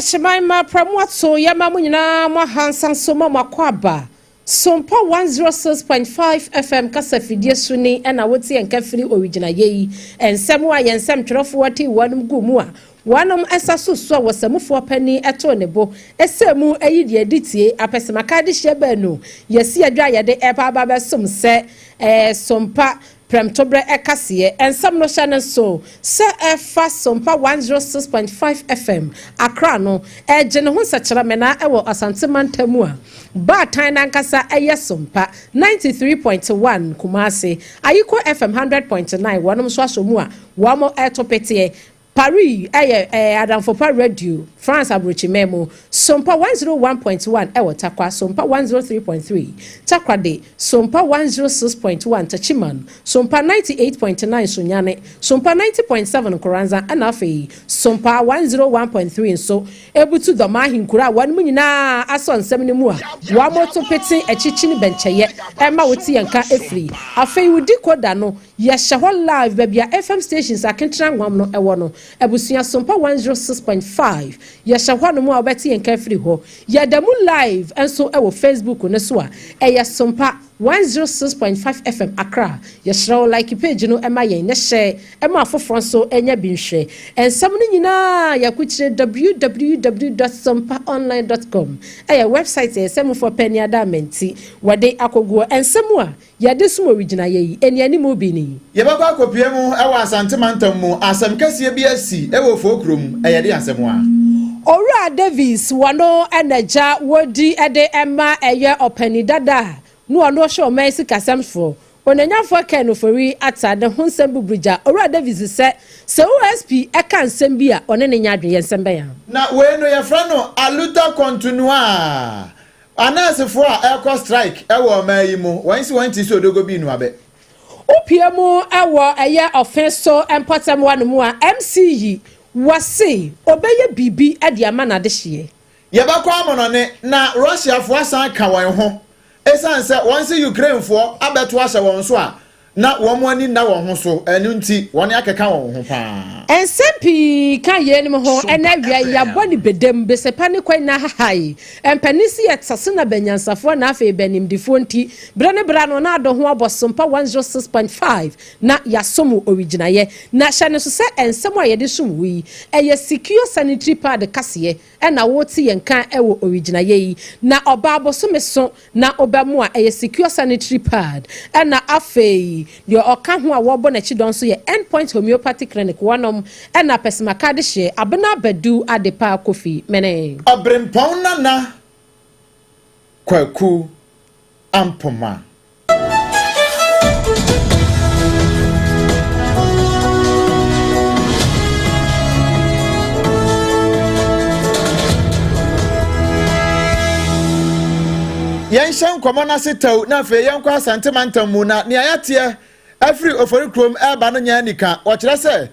Adehyeman ma pramu ato yɛma mo nyinaa mo ahansa nso ma mo akɔ aba Sompa 106.5 FM kasafidie so ni ɛna wote yɛn nka firi owigyinaeɛ yi. Nsɛm a yɛn nsɛmtwerɛfoɔ te wɔnom gu mu a wɔnom nsa so so a wɔsɛmufoɔ panin ɛtoo ne bo ɛsɛ mu ayi deɛ adi tie apɛsɛmaka de hyɛ baanu yɛsi adwa a yɛde ɛba aba bɛsom sɛ Sompa prɛmtoberɛ ɛkaseɛ. Nsɛm no hyɛ no so sɛ ɛfa Sompa 106.5 FM Accra no ɛgye ne ho nsɛkyerɛmena ɛwɔ Asante mantam a baatan nankasa ɛyɛ Sompa 93.1 Kumase, Ayiko FM 100.9 wɔnom nso ahyɛ mu a wɔn ɛto peteɛ. Paris ɛyɛ Adamfopa Radio, France aburokyimɛ mu, Sompa 101.1 ɛwɔ Takwa, Sompa 103.3 Takoradi, Sompa 106.1 Techiman, Sompa 98.9 Sunyani, Sompa 90.7 Nkoranza, ɛna afei Sompa 101.3 nso ebutu dɔm ahenkuro a wɔn mu nyinaa asɔ nsɛm no mu a wɔn to pete akyikyi ne bɛnkyɛyɛ ɛma wɔti yɛn ka efiri. Afei wodi koda no yɛhyɛ hɔ live baabi a FM stations akentena nwam no ɛwɔ no. Abusua, Sompa 106.5 yɛhyɛ hɔ nom a wɔbɛte yɛn ka firi hɔ. Yɛda mu live nso ɛwɔ Facebook no so a ɛyɛ Sompa 106.5 FM Accra. Yɛhyerɛ wo, like page no ɛma yɛn ne hyɛ ɛma afoforɔ nso ɛnya bi nhwɛ. Nsɛm no nyinaa yɛakokyerɛ www.sompaonline.com, ɛyɛ website ɛyɛ sɛmufoɔ pɛni ada amɛnti wɔde akɔguɔ nsɛm a yɛde som owigyinaeɛ yi ɛni anim bi ni. Yɛbɛkɔ akɔpie mu ɛwɔ Asante mantam mu. Asɛm kɛseɛ bi asi ɛwɔ fo kurom. Ɛyɛ de asɛm a Owura Davis wɔno ɛna gya wɔdi ɛde ɛma ɛyɛ ɔpani dada a ne ɔno ɔhyɛ ɔman sikasɛmfoɔ onanyamfoɔ Ken Ofori Ata ne ho nsɛm buburugya. Owura Davis sɛ OSP ɛka nsɛm bi a ɔne ne nya adwene yɛ nsɛm bɛyɛ. Na wei no yɛfrɛ no aluta continua. Anɛɛsefoɔ a ɛrekɔ strike ɛwɔ ɔman yi mu, wɔn si wɔn ti sɛ odogo bi nuabɛ. Wopie mu ɛwɔ ɛyɛ ɔfe so mpɔtam wa no mu a MC yi wɔse ɔbɛyɛ biribi de ama n'adehyeɛ. Yɛbɛkɔ amɔnɔne na Russiafoɔ asan ka wɔn ho ɛsiane sɛ wɔn si Ukrainefoɔ abɛto ahyɛ wɔn so a na wɔn ani nna wɔn ho so, ɛno nti wɔn akeka wɔn ho paa. Nsɛm pii ka yɛn ho ɛna awia yɛabɔ ne bedam besepa ne kwan na hahae mpanin si yɛ tase na bɛnyansafoɔ na afei bɛnimdifoɔ nti berɛ ne berɛ no na adɔ ho abɔ Sompa 106.5 na yɛasom owigyinaeɛ. Na hyɛ no so sɛ nsɛm a yɛde som wo yi ɛyɛ Secure sanitary pad kaseɛ ɛna wote yɛn ka ɛwɔ owigyinaeɛ yi na ɔbaa bosome so na ɔbɛmu a ɛyɛ Secure sanitary pad. Ɛna afei deɛ ɔka ho a wɔbɔ n'akyi dɔn nso yɛ Endpoint Homeopathy Clinic wɔnom, ɛna pɛsɛmaka de hyɛ Abena Badu Adepa Kofi mene. Ɔbrempɔn Nana Kwaku Ampoma. Yɛnhyɛ nkɔmmɔ no ase tɛw na afei yɛnkɔ Asante mantam mu na nea yɛateɛ afiri Ofori kurom ɛreba no nyɛ anika. Wɔkyerɛ sɛ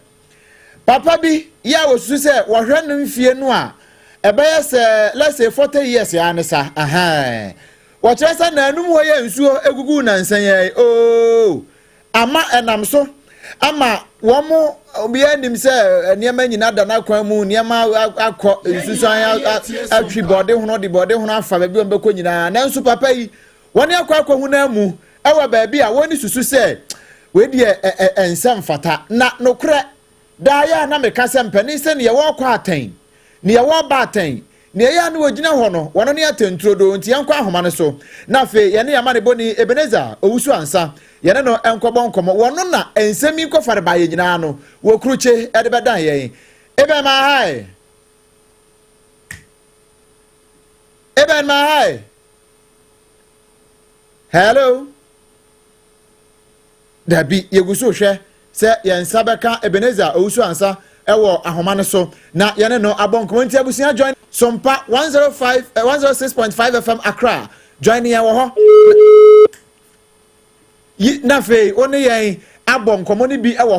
papa bi yɛ a wɔsusu sɛ wɔhwɛ no mfie no a ɛbɛyɛ sɛ, let's say, 40 years ya ne sa ahan. Wɔkyerɛ sɛ naanum hɔ yɛ nsuo egugu nansan yɛ ooo ama ɛnam so ama wɔn mo obiara nim sɛ nneɛma nyinaa da n'akwan mu, nneɛma akɔ nsusuan atwi bɔde hono de bɔde hono afa baabi wɔn bɛkɔ nyinaa. Nanso papa yi wɔn akɔ nan mu ɛwɔ baabi a wɔn susu sɛ wei deɛ ɛ ɛ nsɛm fata na nokorɛ daa yɛ a na meka sɛ mpanin sɛ nea wɔrekɔ atɛn, nea wɔreba atɛn, nea ɛyɛ a na wɔgyina hɔ no wɔn ne atɛnturo do. Nti yɛnkɔ ahoma no so na afei yɛne yɛama ne bɔni Ebenezer Owusu Ansa yɛne no nkɔbɔ nkɔmmɔ. Wɔno na nsɛm yi nkɔfare baayɛ nyinaa no wɔ kurukye ɛde bɛdan yɛn. Eben mahai, Eben mahai, hello. Dabi, yɛgu so hwɛ sɛ yɛn nsa bɛka Ebenezer Owusu Ansa ɛwɔ ahoma no so na yɛne no abɔ nkɔmmɔ. Nti abusua, join Sompa 105 106.5 FM Accra, join yɛn wɔ hɔ yi na afei wo ne yɛn abɔ nkɔmmɔ no bi ɛwɔ.